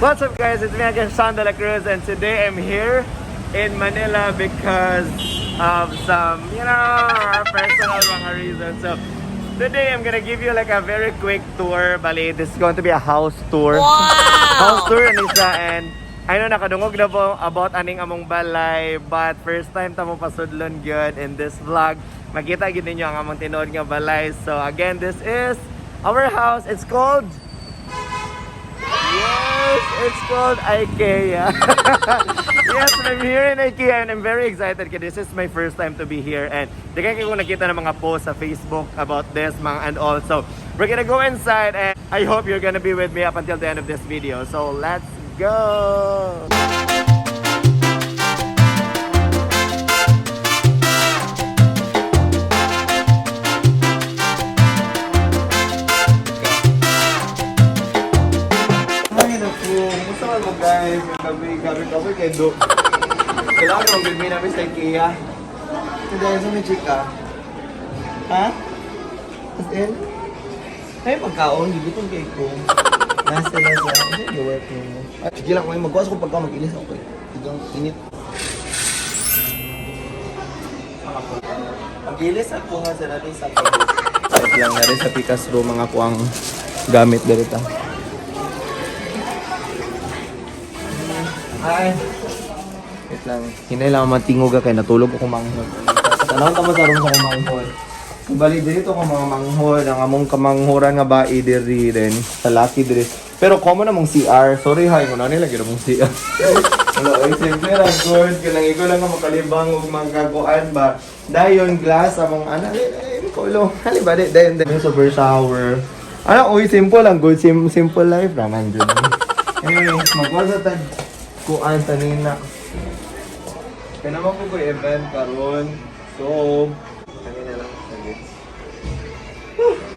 What's up, guys? It's me again, Sean De La Cruz, and today I'm here in Manila because of some personal mga reasons. So today I'm gonna give you like a very quick tour. Bali, this is going to be a house tour. Wow! House tour ni siya, and I know nakadungog na po about aning among balay, but first time ta mo pasudlon gyud in this vlog. Makita gyud ninyo ang among tinuod nga balay. So again, this is our house. It's called Yes, it's called IKEA. Yes, I'm here in IKEA and I'm very excited because this is my first time to be here, and di kay ko nakita ng mga posts sa Facebook about this mga and all. So, we're gonna go inside and I hope you're gonna be with me up until the end of this video. So, let's go! Ay, naku. Kumusta man mo, guys? Gabi, gabi, gabi kay Do. Kailangan mo gabi namin sa IKEA. Hindi, sa may chika. Ha? As in? Ay, pagkaon, gigutom kay ko. Nasa, nasa. Ano yung work mo? Ay, sige lang, may magkuwas ko pagkaon, mag-ilis ako eh. Tigang init. Mag-ilis ako nga sa natin sa pag. Wait lang na rin sa Pikas room mga kuang gamit dito. Ay. Wait lang. Hinay lang matingog ka kay natulog ako manghod. Tanawon ta mo sa room sa akong manghod. Bali dito ko mga manghod, ang among kamanghuran nga bae diri din sa laki diri. Pero common namong CR. Sorry hay, kuno nila gyud among CR. Wala ay simple ra good kanang ikaw lang nga makalibang ug magakuan ba. Dayon glass among ana ay ko Hali ba di dayon dayon super shower. Ano, uy, simple lang good simple life raman jud. Anyway, magwa sa tag kuan tanina. Kaya naman ko event karon. So, kanina lang sagit.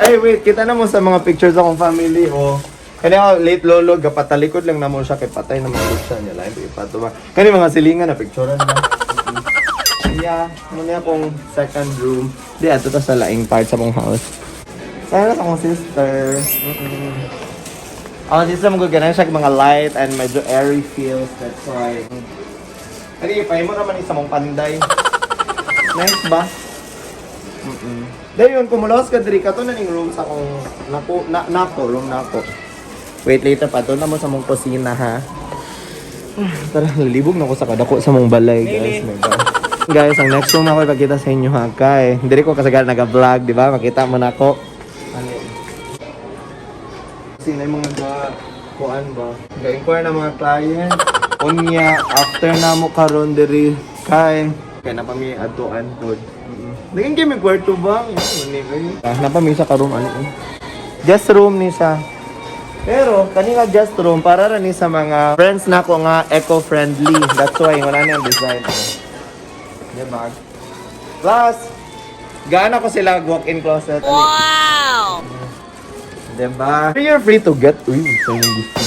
Ay, wait, kita na mo sa mga pictures akong family, oh. Kani ako, late lolo, gapatalikod lang namo siya kay patay na mga siya niya. Lain, ipato ba? Kani mga silingan na picturean na. Yeah, muna akong second room. Di, ato ta sa laing part sa mong house. Sana sa akong sister. Ang sister mo ganun siya mga light and medyo airy feels. That's why. Kani, ipay mo naman isa mong panday. Nice ba? Dayon, kumulos ka diri kato na ning room sa akong nako na nako room nako. Wait later pa doon na mo sa mong kusina ha. Tara, lalibog na ko sa kadako sa mong balay, guys. My God. Guys, ang next room na ako ipakita sa inyo ha kay. Diri ko kasagaran naga-vlog, di ba? Makita mo na ako. Ano? Sino yung mga ga kuan ba? Ga-inquire na mga client. Unya, after na mo karon diri kay kay na pa mi adtuan pod. Naging kay may kwarto ba? Ano ni Ah, na pa mi sa karoom ano eh. Guest room ni siya. Pero kani nga guest room para ra ni sa mga friends nako nga eco-friendly. That's why wala na ang design. Diba? Plus, gaano ko sila walk-in closet. Ano? Wow! Diba? You're free to get. Uy, ito yung gusto.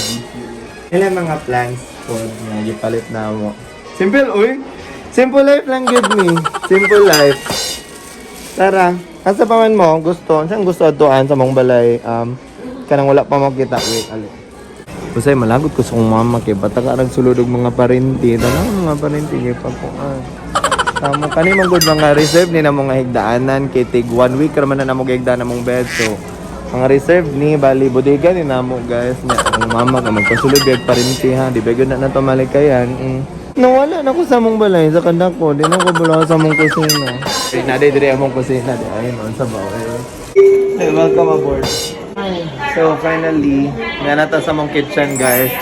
Ilan mga plans po na gipalit na mo? Simple, uy. Simple life lang give me. Simple life. Tara, asa pa man mo gusto? Saan gusto atuan sa mong balay? Kanang wala pa mo kita. Wait, ali. Usay malagot ko sa kong mama kay bata ka sulod og mga parinti. Tanang mga parinti kay pakuan. Tamo kani man gud mga reserve ni na mga higdaanan kay tig one week ra man na namo higdaan namong bed, so mga reserve ni bali bodega ni namo, guys, nya ang mama ka magpasulod bag parinti ha, di ba gyud na nato malikayan. Nawala na ko sa mong balay sa kandak ko, di na ko bula sa mong kusina. Ay, na di diri among kusina di ay man sa baw. Hey, welcome aboard. So finally, nga na ta sa mong kitchen, guys.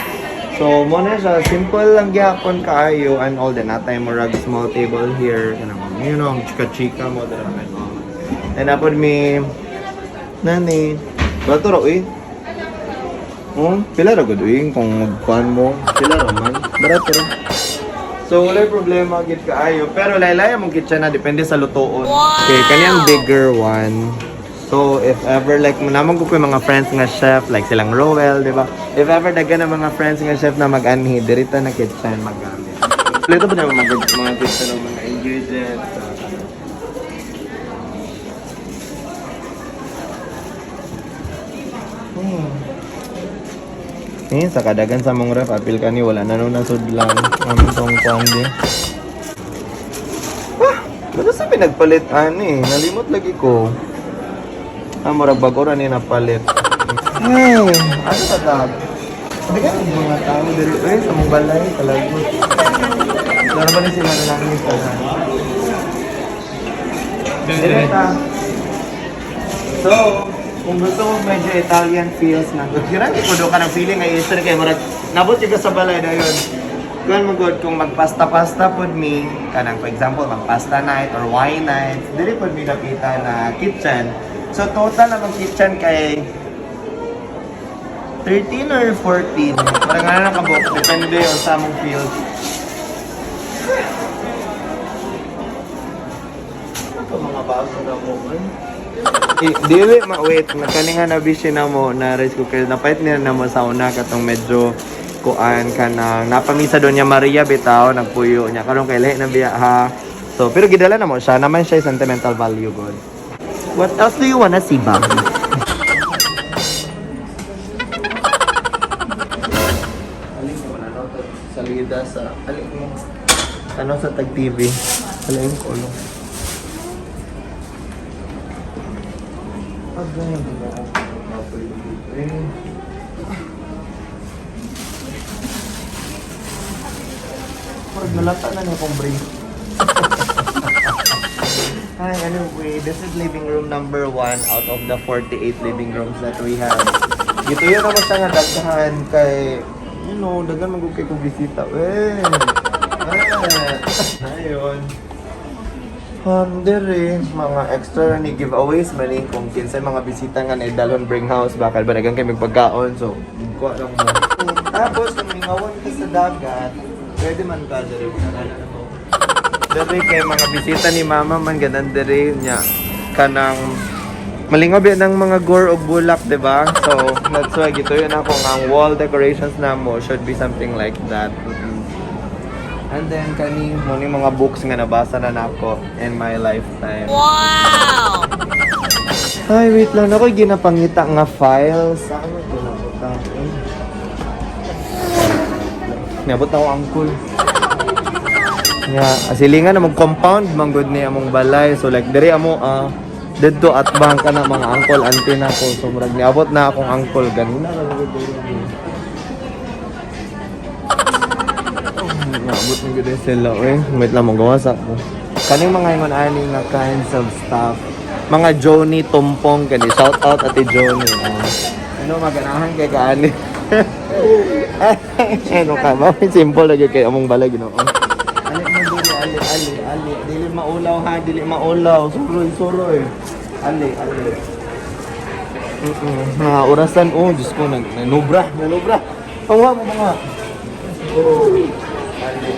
So mo na siya, simple lang gyapon kaayo and all, then natay murag small table here kanang ang chika-chika mo dira and all. And apod mi nani bato ra uy. Oh, pila ra gud uy kung magkuan mo, pila ra man. Barato ra. So wala problema gid kaayo, pero laylay among kitchen na depende sa lutoon. Okay, kaniyang bigger one. So if ever like naman ko mga friends nga chef like silang Roel, di ba? If ever daghan ang mga friends nga chef na mag-anhi, dirita na kitchen maggamit. Dito ba na mga kitchen o mga ingredients? Eh, sa kadagan sa mong ref, apil kani wala na no nasudlan. Ang tong kuan di. Ah, ano sa pinagpalit ani? Nalimot lagi ko. Ah, murag bago ra ni napalit. Ay, ano sa tag? Hindi ka mga tao diri eh, sa mong balay talaga. Laro ba ni sila na lang ni sa Dire ta. So, kung gusto mo medyo Italian feels na, good kira ko do ka ng feeling ay Easter kay murag nabot yung ka sa balay dayon. Kuan mo good kung magpasta-pasta pod mi kanang, for example, magpasta night or wine night, dili pod mi napita na kitchen. So total namang kitchen kay 13 or 14. Parang nga na kabuk. Depende yun sa among feels. Ano pa mga baso na mo? Eh, dili ma wait, nagkani nga na busy na mo na rice cooker, napait nila na mo sa una katong medyo kuan ka na napamisa doon niya Maria bitaw nagpuyo niya karon kay lahi na biya ha. So pero gidala na mo siya naman siya sentimental value god. What else do you wanna see ba? Alin ko na no salida sa alin mo ano sa tag TV. Alin ko lang. Pag ganyan, di ba? Eh. Parang nalata na niya akong brain. Hi, anyway, this is living room number 1 out of the 48 living rooms that we have. Dito yun naman siya nga daghan kay, daghan magug kay kong bisita. Eh. Ah, ayun. Dere, mga extra ni giveaways man eh, kung kinsay mga bisita nga na dalhon bring house bakal ba daghang kay pagkaon, so kuha lang mo. Tapos kung mingawan ka sa dagat, pwede man ka dere. Dere kay mga bisita ni mama man ganan dere niya kanang malingaw biya ng mga gore og bulak, di ba? So, that's why gito yun ako nga ang wall decorations na mo should be something like that. And then kani mo ni mga books nga nabasa na nako in my lifetime. Wow! Ay, wait lang. Ako ginapangita nga files. Saan mo ginabutang? Eh. Nabot ako angkol. Nga, silingan na mag-compound man gud ni among balay. So like diri amo ah didto at bang ka na mga angkol auntie na ko. So murag niabot na akong angkol ganina ra gud diri. Oh, niabot na gud sila eh. Wait lang mo gawas ako. Kaning mga ingon ani nga kinds of stuff. Mga Joni Tumpong kani, shout out Ate Joni. Ah. Ano maganahan kay kaani. Ano ka ba? Simple lagi kay among balay Ginoo. Ali mo dili, ali, ali, ali. Dili maulaw ha, dili maulaw. Suroy, suroy. Ali, ali. Mga orasan, oh, Diyos ko, nag, nanubra, nanubra. Panguha mo mga. Oh. Ali,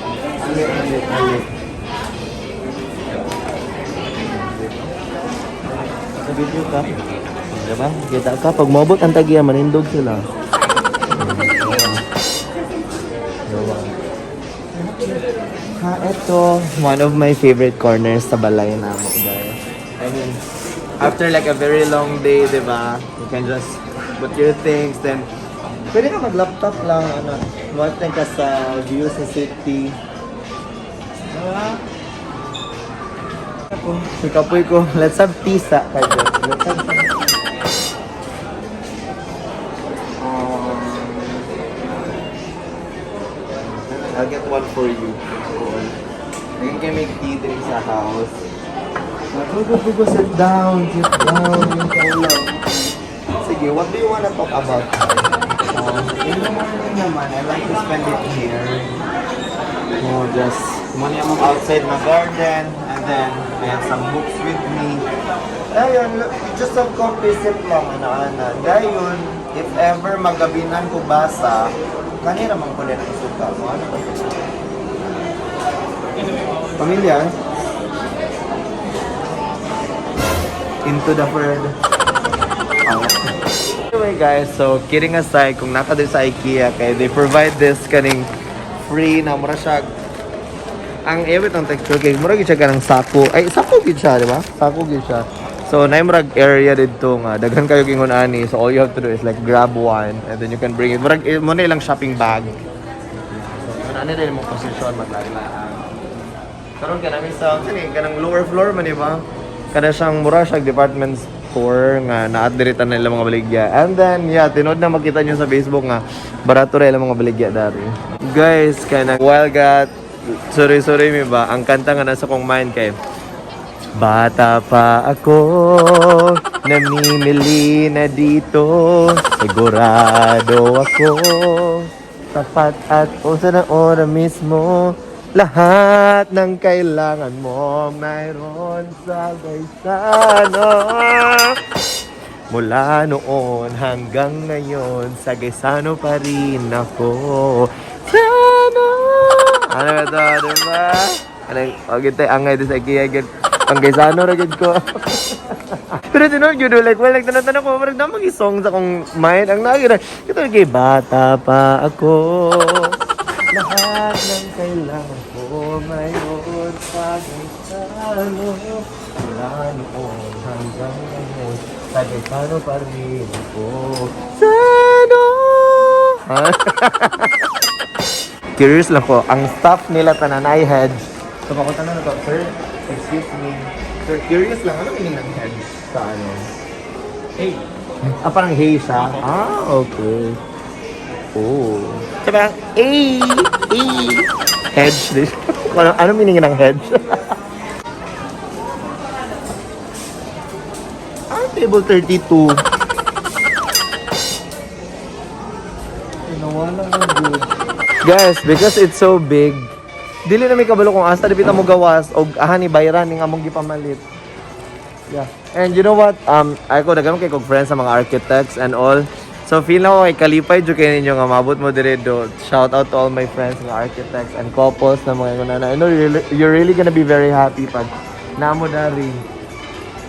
ali, ali, ali. Sa video ka. Diba? Kita ka, pag maabot ang tagiya, manindog sila. Diba? Ha, ito, one of my favorite corners sa balay na mo, guys. I mean, after like a very long day, di ba? You can just put your things, then pwede ka mag-laptop lang, ano, watching ka sa view sa city. Diba? Ako, kapoy ko. Let's have tea sa kayo. Let's have tea. I'll get one for you. You can make tea din sa house. Go, go, go, go, sit down, sit down. Yung kaulo. Sige, what do you wanna talk about? In the morning naman, I like to spend it here. Oh, just muna yung outside my garden, and then I have some books with me. Ayun, look, just some coffee sip lang, ana-ana. Dayon, if ever magabinan ko basa, kanina man ko din ang suka mo. Ano ba? Pamilya? Into the bird. Anyway guys, so kidding aside, kung naka din sa IKEA, kay they provide this kaning free na mura siya ang ewit ang texture kay mura gyud siya kanang sako. Ay, sako gyud siya, di ba? Sako gyud siya. So, naay murag area dito nga daghan kayo ingon ani. So all you have to do is like grab one and then you can bring it. Murag eh, mo na ilang shopping bag. So, ingon ani din mo position maglaglaan. Karon ka namin sa sini kanang lower floor man, di ba? Kana siyang mura siya department store nga naat diri tanan nila mga baligya. And then yeah, tinuod na makita niyo sa Facebook nga barato ra ilang mga baligya dari. Guys, kanang while got sorry sorry mi ba ang kanta nga nasa kong mind kay "Bata pa ako, namimili na dito. Sigurado ako, tapat at usa na ora mismo. Lahat ng kailangan mo, mayroon sa Gaisano. Mula noon hanggang ngayon, sa Gaisano pa rin ako. Sana!" Ano ba ito, di ba? Ano, wag tayo angay doon sa IKEA, gid. Pang Gaisano ra gid ko. Pero tinuod gyud, like, well, like, tanong ko, parang na song sa akong mind. Ang nagira, ito kay "Bata pa ako. Lahat ng kailangan ko, mayroon sa Gaisano. Mula noon hanggang ngayon, sa Gaisano pa rin ako. Sano!" Curious lang po, ang staff nila tanan ay hedge. So, pakunta na to, "Sir, excuse me. Sir, curious lang, ano meaning ng hedge sa ano?" Hey. Ah, parang hey siya. Ah, okay. Oh. So, parang, hey, hey. Hedge this. Ano meaning ng hedge? Ah, table 32. Ay, nawala na good. Guys, because it's so big, dili na may kabalo kung asa dipita mo gawas og aha ni bayran ning among gipamalit. Yeah. And you know what? Ako daghan kay kog friends sa mga architects and all. So feel na ko kay kalipay jud kay ninyo nga mabot mo dire do. Shout out to all my friends nga architects and couples na mga ingon. I know you're really gonna be very happy pag namo dari.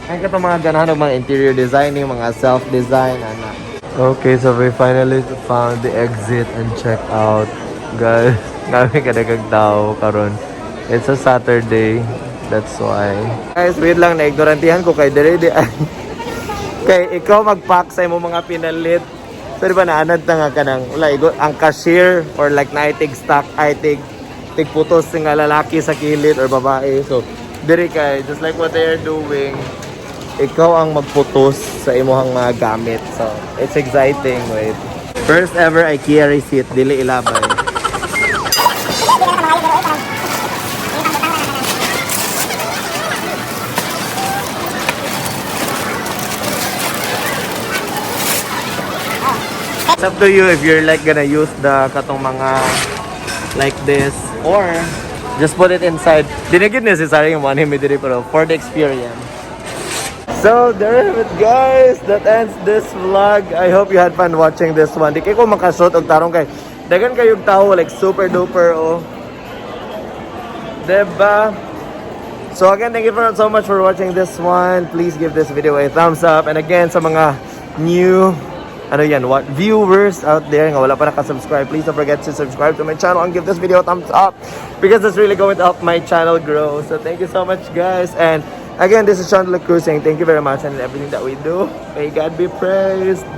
Ay kato mga ganahan og mga interior designing, mga self-design ana. Okay, so we finally found the exit and check out. Guys, kami kadaghang tao karon. It's a Saturday. That's why. Guys, wait lang, na-ignorantihan ko kay dire di kay ikaw mag-pack sa imong mga pinalit. So di ba naanad na nga ka ng, wala, ang cashier or like naitig stock, ay tig, tig putos nga lalaki sa kilid or babae. So, diri kay, just like what they are doing, ikaw ang magputos sa imong mga gamit. So, it's exciting. Wait. First ever IKEA receipt, dili ilabay. It's up to you if you're like gonna use the katong mga like this or just put it inside. Di na gyud necessary yung money mi diri pero for the experience. So, there you have it, guys. That ends this vlog. I hope you had fun watching this one. Di kay ko makashot og tarong kay daghan kayog tao, like super duper oh. Diba? So again, thank you for so much for watching this one. Please give this video a thumbs up. And again, sa mga new ano yan, what viewers out there nga wala pa nakasubscribe, please don't forget to subscribe to my channel and give this video a thumbs up because it's really going to help my channel grow. So thank you so much, guys. And again, this is Sean De La Cruz saying thank you very much and everything that we do. May God be praised.